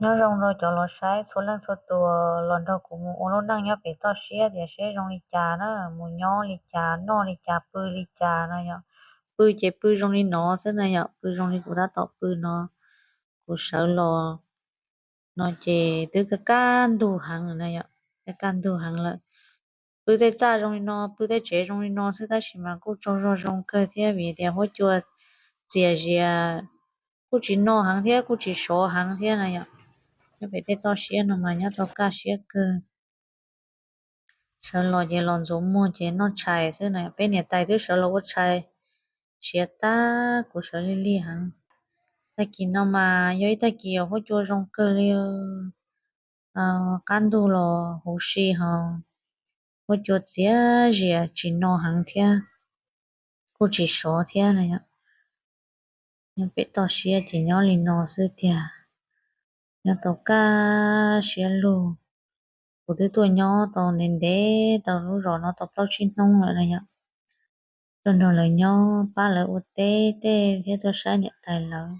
Nyob zoo rau cov los saib txhua leej txhua tus los nrog kuv mus ua lub neej nyob pem toj siab tias seb zoo li cas na, mus nyob li cas, noj li cas, pw li cas no yom. Pw ces pw zoo li no xwb na yom, pw zoo li kuv tab tom pw no. Kuv sawv los no ces twb kaj kaj ntug heev lawm na yom, kaj kaj ntug heev lawm. Pw tej txaj zoo li no, pw tej tsev zoo li no xwb tab sis mas kuj tsaug zog zoo kawg thiab vim tias huab cua txias zias, kuj tsis no heev thiab kuj tsis sov heev thiab na yom. Nyob pem tej toj siab no mas nyob tau kaj siab kawg. Sawv los ces los ntxuav muag ces noj tshais xwb na. Peb niam tais twb sawv los ua tshais siav tag, kuv sawv lig lig heev. Tag kis no mas yog ib tag kis huab cua zoo kawg li, qab ntug los huv si ho huab cua txias zias tsis no heev thiab kuj tsis sov thiab na yom. Nyob pem toj siab ces nyob li no xwb tiag, nyob tau kaj siab lug. Kuv twb tuaj nyob tau ntev ntev rau lub zos no tau plaub tsib hnub lawm na yom. Tuaj nrog lawv nyob, pab lawv ua teb tej thiab tuaj saib niam tais lawv.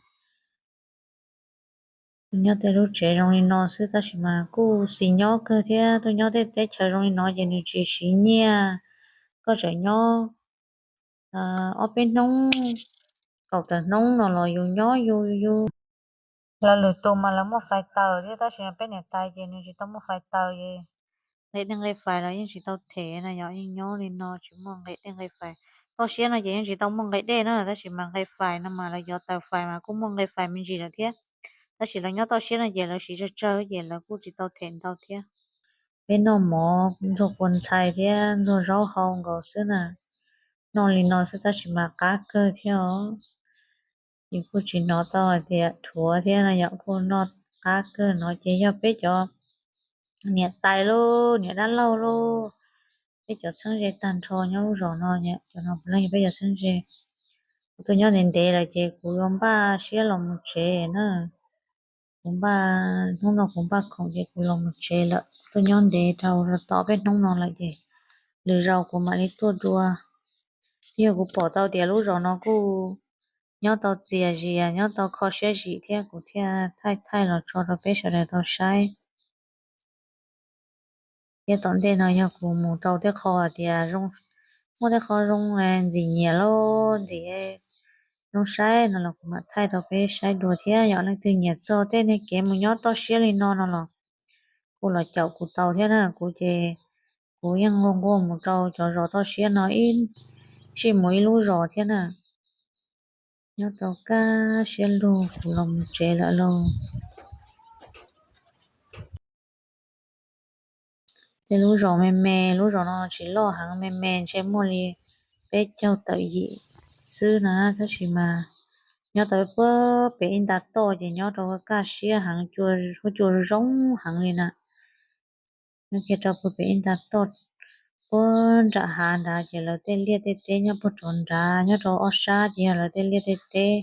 Nyob tej lub tsev zoo li no xwb tab sis mas kuj xis nyob kawg thiab. Tuaj nyob tej teb chaws zoo li no ces nws tsis siv nyiaj, koj tseem nyob ob peb hnub, kaum tawm hnub no los yus nyob yus yus. Lawv lwm tus mas lawv muaj fais taws thiab tab sis peb niam tais ces nws tsis tau muaj fais taws es nqe dej nqe fais los yeej tsis tau them na yom. Yeej nyob li no tsis muaj nqe dej nqe fais. Toj siab no ces yeej tsis tau muaj nqe dej na tab sis mas nqe fais no mas lawv cov taws fais mas kuj muaj nqe fais me ntsis lawm thiab. Tab sis lawv nyob toj siab no ces lawv siv tsawg tsawg ces lawv kuj tsis tau them ntau thiab. Peb noj mov ntxuag kua ntxhais thiab ntxuag zaub hau nkaus xwb na. Noj li no xwb tab sis mas qab kawg thiab os. Yus kuj tsis hnov tau hais tias dhuav thiab no yom, kuj noj qab kawg no ces yog peb cov niam tais lauj, niam dab laug lauj, peb cov txheeb ze tag nrho nyob lub zos no, cov no puav leej yog peb cov txheeb ze. Kuv tuaj nyob ntev ntev lawm ces kuv yuav npaj siab los mus tsev na. Kuv npaj, hnub no kuv npaj khoom ces kuv los mus tsev lawm. Tuaj nyob ntev dhau los tau peb hnub no lawm ces lwm zaus kuv mam li tuaj dua. Thiab yog kuv pom tau tias lub zos no kuj nyob tau txias zias, nyob tau kho siab zim thiab kuv thiaj thaij thaij los tso rau peb sawv daws tau saib. Thiab tom ntej no yog kuv mus rau tej qho hais tias muaj tej qho zoo ntxim nyiam lauj, ntxim zoo saib no los kuv mam thaij rau peb saib dua thiab. Yog leej twg nyiam txog tej niag kev mus nyob toj siab li no no los kuj los caum kuv tau thiab na. Kuv ces kuv yeej nquag nquag mus rau cov zos toj siab no ib sij mus ib lub zos thiab na. Nyob tau kaj siab lug kuv los mus tsev lawm lauj. Tej lub zos me me, lub zos no tsis loj heev, me me ntshe muaj li peb caug tawm yim xwb na tab sis mas nyob tau puag pem ib nta toj ces nyob rau kaj siab heev, huab cua zoo heev li na. Nyob kiag rau puag pem ib nta toj puag nram hav nrad ces lawv tej liaj tej teb nyob puag rau nrad, nyob rau ob sab ces yog lawv tej liaj tej teb.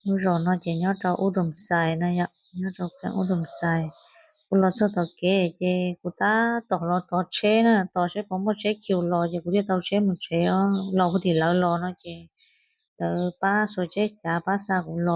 Lub zos no ces nyob rau Ub Doos Xais no yom, nyob rau Ub Doos Xais. Kuv los txog tom kev ces kuv tab tom los tov tsheb na, tos seb puas muaj tsheb khiv los ces kuv thiaj tau tsheb mus tsev os. Los puag tim lawv los no ces lawv pab xuas tsheb cav pab xa kuv los.